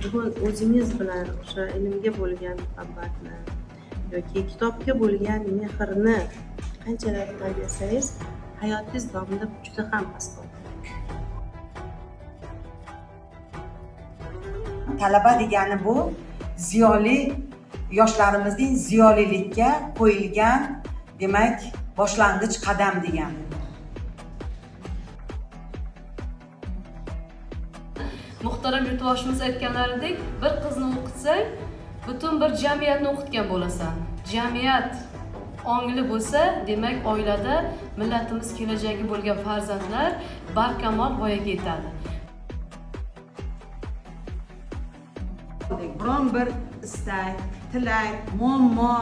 Bugun o'zingiz bilan o'sha ilmga bo'lgan muhabbatni yoki kitobga bo'lgan mehrni qanchalar tarbiyalasangiz, hayotingiz davomida juda ham oson. Talaba degani bu ziyoli yoshlarimizning ziyolilikka qo'yilgan, demak, boshlang'ich qadam degani. Muhtaram yurtboshimiz aytganlaridek, bir qizni o'qitsang, butun bir jamiyatni o'qitgan bo'lasan. Jamiyat ongli bo'lsa, demak, oilada millatimiz kelajagi bo'lgan farzandlar barkamol voyaga yetadi. Biron bir istak, tilak, muammo,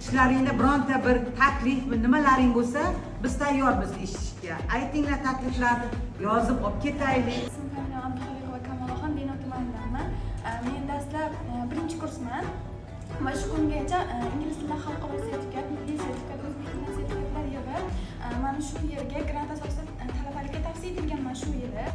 ishlaringda bironta bir taklifmi, nimalaring bo'lsa, biz tayyormiz eshitishga. Aytinglar takliflarni, yozib olib ketaylik. Ismim Kamila Abduxoliqova Kamolaxon, Denov tumanidanman. Men dastlab birinchi kursman va shu kungacha ingliz tilidan xalqaro sertifikat, milliy sertifikat, o'zbek tilidan sertifikatlar yig'ib, mana shu yerga grant asosida talabalikka tavsiya etilganman shu yili.